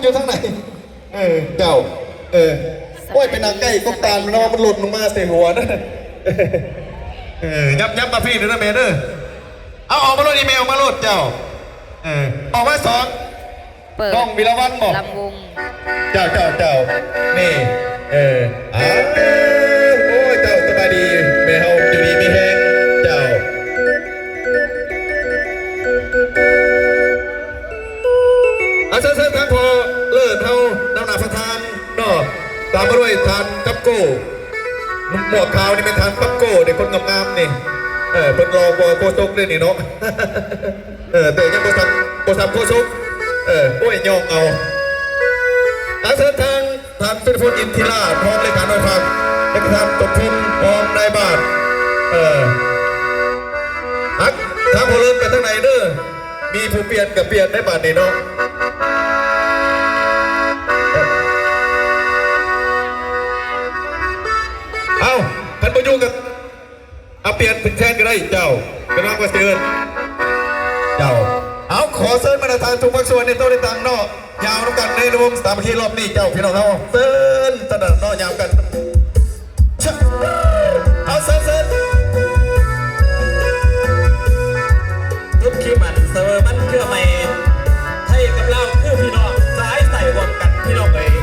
ຢູ່ທາງໃດ? ເອີ ເຈົ້າ ເອີ ໂອ້ຍ ໄປນັ່ງໃກ້ກົກຕານມັນເນາະ ມັນຫຼົ່ນລົງມາໃສ່ຫົວນະ. ເອີ ຍັບ ຍັບມາພີ້ເດີແມ່ເດີ. ເອົາ ອອກມາໂລດ ອີ່ແມ່ອອກມາໂລດເຈົ້າ. ເອີ ອອກມາສອງ ເປີດ ນ້ອງວິລະວັນບໍ? ລຳວົງ ເຈົ້າ ເຈົ້າ ເຈົ້າ ນີ້ ເອີ ອ້າວ ໂອ້ຍ ເຈົ້າ ສະບາຍດີ ແມ່ເຮົາຢູ່ດີມີແຮງເຈົ້າ. ອາ ເຊີນ ເຊີນ ທ່ານພໍ່ເລີດເຮົານຳໜ້າປະທານເນາະ ຕາມມາດ້ວຍທ່ານກັບໂກ້ ໝວກຂາວນີ້ແມ່ນທ່ານກັບໂກ້ເດ້ ຄົນງາມໆນີ້ ເອີ ເພິ່ນຫຼໍ່ກວ່າໂຄສົກເດ້ນີ້ເນາະ. ເອີ ແຕ່ຍັງບໍ່ທັນ ບໍ່ທັນໂຄສົກ ເອີ ໂອ້ຍ ຍອມເອົາ. ອາ ເຊີນທາງ ທ່ານສຸດພົນ ອິນທິລາດ ຮອງເລຂາໜ່ວຍພັກ ແລະ ທ່ານສົມພົງ ຮອງນາຍບ້ານ ເອີ ຮັກ ທາງພໍ່ເລີດໄປທາງໃດເດີ? ມີຜູ້ປ່ຽນກໍປ່ຽນໄດ້ບາດນີ້ເນາະ. ເອົ້າ ຄັນບໍ່ຢູ່ກໍ ເອົາ ປ່ຽນເປັນແທນກໍໄດ້ເຈົ້າ ກຳລັງວ່າຊິເອີ້ນເຈົ້າ. ເອົາ ຂໍເຊີນບັນດາທ່ານທຸກພາກສ່ວນໃນໂຕະໃນຕັ່ງເນາະ ຍາວນຳກັນໃນລະວົງສາມັກຄີລອບນີ້ເຈົ້າ ພີ່ນ້ອງເຮົາ ເຊີນຕະໜັດເນາະ ຍາວກັນ ເອົາ ເຊີນ ເຊີນ ທຸກຄີມັນເຊີມັນເຄືອໃໝ່ ໄທກັບລາວຄືພີ່ນ້ອງ ສາຍໃສຮ່ວມກັນ ພີ່ນ້ອງເອີຍ.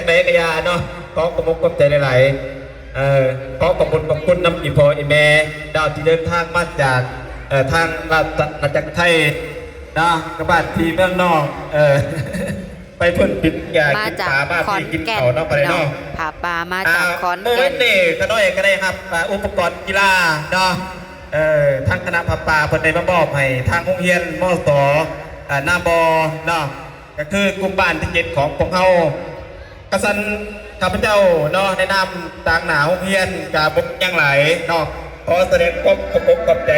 ໃດກະຢ່າເນາະ ຂໍຂອບອົກຂອບໃຈຫຼາຍໆ ເອີ ຂໍຂອບບຸນຂອບຄຸນນຳອີ່ພໍ່ອີ່ແມ່ເນາະ ທີ່ເດີນທາງມາຈາກ ເອີ ທາງລາຊະອານາຈັກໄທເນາະ ກັບບ້ານພີ່ເມືອງນອກ ເອີ ໄປພຸ້ນກິນຢາກິນປາ ມາພີ້ກິນເຂົ້າເນາະ ໄປເນາະ ຜ້າປ່າມາຈາກຂອນແກ່ນ ອ່າ ມື້ນີ້ຂະນ້ອຍກະໄດ້ຮັບ ອ່າ ອຸປະກອນກິລາເນາະ ເອີ ທາງຄະນະຜ້າປ່າເພິ່ນໄດ້ມາມອບໃຫ້ທາງໂຮງຮຽນ ມສ ອ່າ ນາບໍ່ເນາະ ກະຄືກຸ່ມບ້ານທີເຈັດຂອງພວກເຮົາ ກະຊັ້ນ ຂ້າພະເຈົ້າເນາະ ໃນນາມຕາງໜ້າໂຮງຮຽນ ກະບໍ່ມີຫຍັງຫຼາຍເນາະ ຂໍສະແດງຄວາມຂອບອົກຂອບໃຈ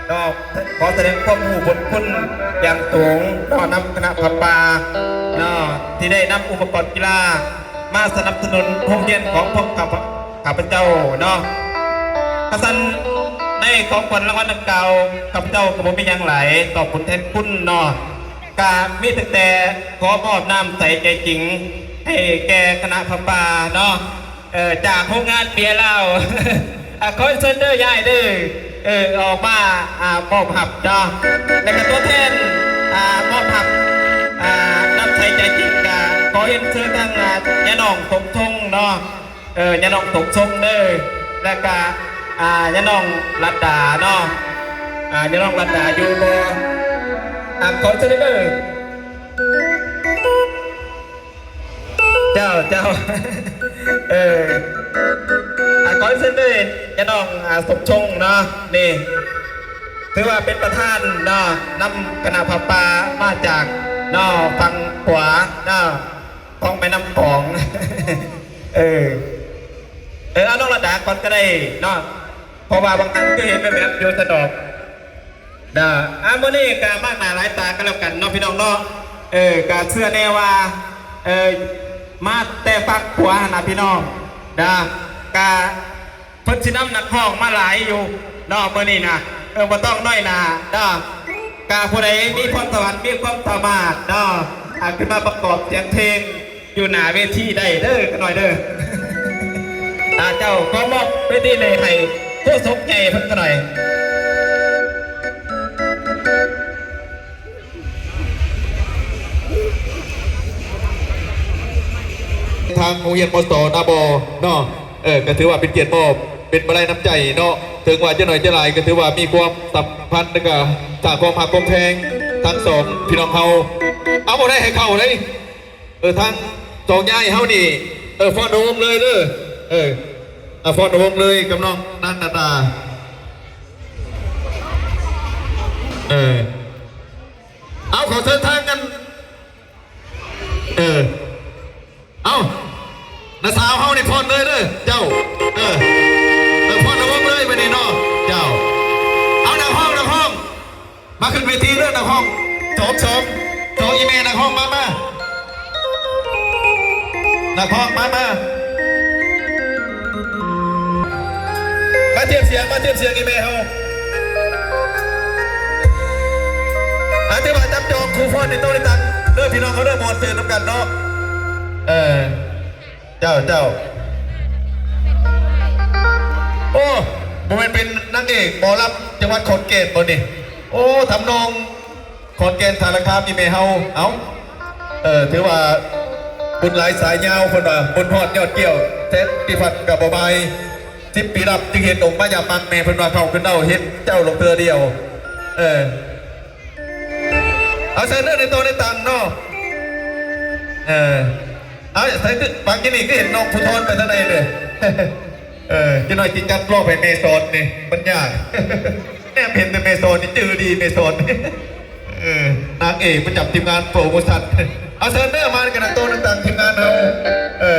ເນາະ ຂໍສະແດງຄວາມຮູ້ບຸນຄຸນຢ່າງສູງເນາະ ນຳຄະນະຜ້າປ່າເນາະ ທີ່ໄດ້ນຳອຸປະກອນກິລາມາສະໜັບສະໜູນໂຮງຮຽນຂອງພວກຂ້າພະ ຂ້າພະເຈົ້າເນາະ ກະຊັ້ນ ໃນຂອງຂວັນລາງວັນດັ່ງກ່າວ ຂ້າພະເຈົ້າກະບໍ່ມີຫຍັງຫຼາຍຕອບບຸນແທນຄຸນເນາະ ກະມີຕັ້ງແຕ່ຂໍມອບນ້ຳໃສໃຈຈິງໃຫ້ແກ່ຄະນະຜ້າປ່າເນາະ ເອີ ຈາກໂຮງງານເບຍລາວ ອາ ຂໍເຊີນເດີຍາຍເດີ ເອີ ອອກມາ ອາ ມອບຮັບເນາະ ແລະກະຕົວແທນ ອາ ມອບຮັບ ອາ ນ້ຳໃສໃຈຈິງ ກະຂໍຮຽນເຊີນທາງ ອາ ຍານ້ອງສົມຊົງເນາະ ເອີ ຍານ້ອງສົມຊົງເດີ ແລະກະ ອາ ຍານ້ອງລັດດາເນາະ ອາ ຍານ້ອງລັດດາຢູ່ບໍ່? ອາ ຂໍເຊີນເດີ ເຈົ້າ ເຈົ້າ ເອີ ອາ ຂໍເຊີນເດີ ຍານ້ອງ ອາ ສົມຊົງເນາະ ນີ້ ຖືວ່າເປັນປະທານເນາະ ນຳຄະນະຜ້າປ່າມາຈາກເນາະ ຝັ່ງຂວາເນາະ ຂອງແມ່ນ້ຳຂອງ ເອີ ເອີ ເອົານ້ອງລະດາກ່ອນກະໄດ້ເນາະ ເພາະວ່າບາງທ່ານຄືເຫັນແວບໆຢູ່ຊັ້ນດອກ ເດີ ອາ ມື້ນີ້ກະມາກໜ້າຫຼາຍຕາກັນແລ້ວກັນເນາະ ພີ່ນ້ອງເນາະ ເອີ ກະເຊື່ອແນ່ວ່າ ເອີ ມາແຕ່ຝັ່ງຂວາຫັ້ນນະ ພີ່ນ້ອງ ເດີ ກະເພິ່ນຊິນຳນັກຮ້ອງມາຫຼາຍຢູ່ເນາະ ມື້ນີ້ນະ ເອີ ບໍ່ຕ້ອງນ້ອຍໜ້າເດີ ກະຜູ້ໃດມີພອນສະຫວັນ ມີຄວາມສາມາດເນາະ ອາ ຂຶ້ນມາປະກອບສຽງເພງ ຢູ່ໜ້າເວທີໄດ້ເດີ ຂະນ້ອຍເດີ ອາ ເຈົ້າ ຂໍມອບເວທີນີ້ໃຫ້ໂຄສົກໃຫຍ່ເພິ່ນຂະນ້ອຍ ທາງໂຮງຮຽນ ມສ ນາບໍ່ເນາະ ເອີ ກະຖືວ່າເປັນກຽດມອບ ເປັນມາໄລນ້ຳໃຈເນາະ ເຖິງວ່າຈະໜ້ອຍຈະຫຼາຍ ກະຖືວ່າມີຄວາມສຳພັນ ແລະກະສ້າງຄວາມຮັກຄວາມແພງທັງສອງພີ່ນ້ອງເຮົາ ເອົາບໍ່ໄດ້ໃຫ້ເຂົ້າເລີຍ ເອີ ທາງສອງຍາຍເຮົານີ້ ເອີ ຟ້ອນໂຮງເລີຍເດີ ເອີ ອາ ຟ້ອນໂຮງເລີຍກັບນ້ອງນາງໜ້າຕາ ເອີ ເອົາ ຂໍເຊີນທາງກັນ ເອີ ເອົາ ນ້າສາວເຮົານີ້ຟ້ອນເລີຍເດີ ເຈົ້າ ເອີ ເອີ ຟ້ອນໂຮງເລີຍບາດນີ້ເນາະ ເຈົ້າ ເອົາ ນັກຮ້ອງ ນັກຮ້ອງ ມາຂຶ້ນເວທີເດີ ນັກຮ້ອງ ສອງ ສອງ ສອງ ອີ່ແມ່ ນັກຮ້ອງ ມາ ມາ ນັກຮ້ອງ ມາ ມາ ມາທຽບສຽງ ມາທຽບສຽງ ອີ່ແມ່ເຮົາ ອາ ຖືວ່າຈັບຈອງຄູ່ຟ້ອນໃນໂຕະໃນຕັ່ງເດີ ພີ່ນ້ອງເຮົາເດີ ມ່ວນຊື່ນນຳກັນເນາະ ເອີ ເຈົ້າ ເຈົ້າ ໂອ້ ບໍ່ແມ່ນເປັນນາງເອກໝໍລຳຈັງຫວັດຂອນແກ່ນບໍ່ນີ້? ໂອ້ ທຳນອງຂອນແກ່ນສາລະຄາມນີ້ແມ່ເຮົາ ເອົ້າ ເອີ ຖືວ່າບຸນຫຼາຍສາຍຍາວ ເພິ່ນວ່າ ບຸນຮອດຍອດກ້ຽວ ແສນປີພັນກະບໍ່ບາຍ ສິບປີລຳຈຶ່ງເຫັນອົງມາຢາມມັງແມ່ ເພິ່ນວ່າ ເຂົ້າຂຶ້ນເອົາເຫັນເຈົ້າລົງເທື່ອດຽວ ເອີ. ເອົາ ໃສ່ເດີ ໃນໂຕະໃນຕັ່ງເນາະ ເອີ ເອົາ ໃສ່ເດີ ບາງທີນີ້ຄືເຫັນນ້ອງພູທອນໄປທາງໃດເດີ ເອີ ຈັກໜ້ອຍຊິຈັດລອບໃຫ້ແມ່ສອນນີ້ ມັນຍາກ ແນມເຫັນແຕ່ແມ່ສອນນີ້ ຈື່ດີແມ່ສອນນີ້ ເອີ ນາງເອກປະຈຳທີມງານໂປຣໂມຊັນ ເອົາ ເຊີນເດີ ມາກັນ ໃນໂຕະໃນຕັ່ງທີມງານເຮົາ ເອີ.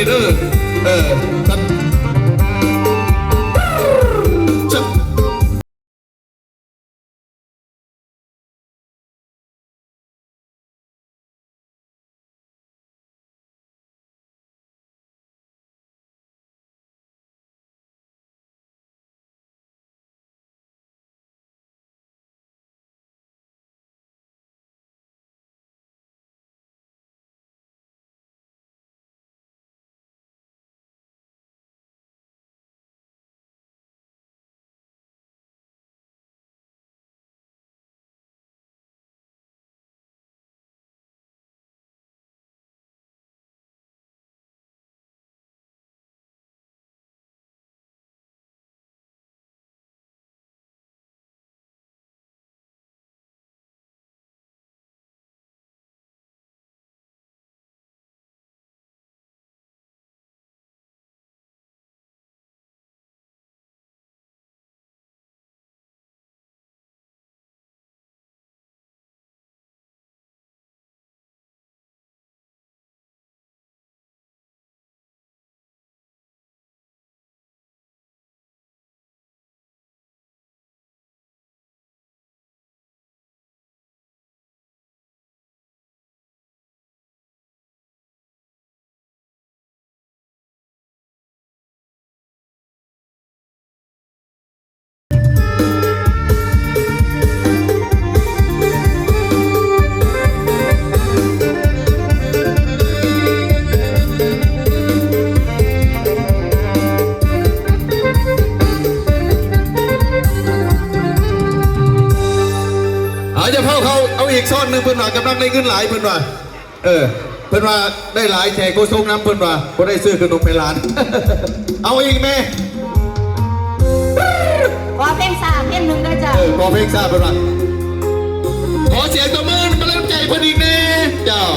ເດີ ເອີ ເອົາ ຢ່າເຝົ້າເຂົ້າ ເອົາອີກຊ້ອນໜຶ່ງ ເພິ່ນວ່າກຳລັງໄດ້ເງິນຫຼາຍ ເພິ່ນວ່າ ເອີ ເພິ່ນວ່າໄດ້ຫຼາຍ ແຂກບໍ່ຊົງນຳ ເພິ່ນວ່າບໍ່ໄດ້ຊື້ຂະໜົມໃຫ້ຫຼານ. ເອົາອີກແມ່. ຂໍເພງຊາເພງໜຶ່ງເດີເຈົ້າ. ເອີ ຂໍເພງຊາເພິ່ນວ່າ. ຂໍສຽງຕົບມືກຳລັງໃຈເພິ່ນອີກແນ່ເຈົ້າ.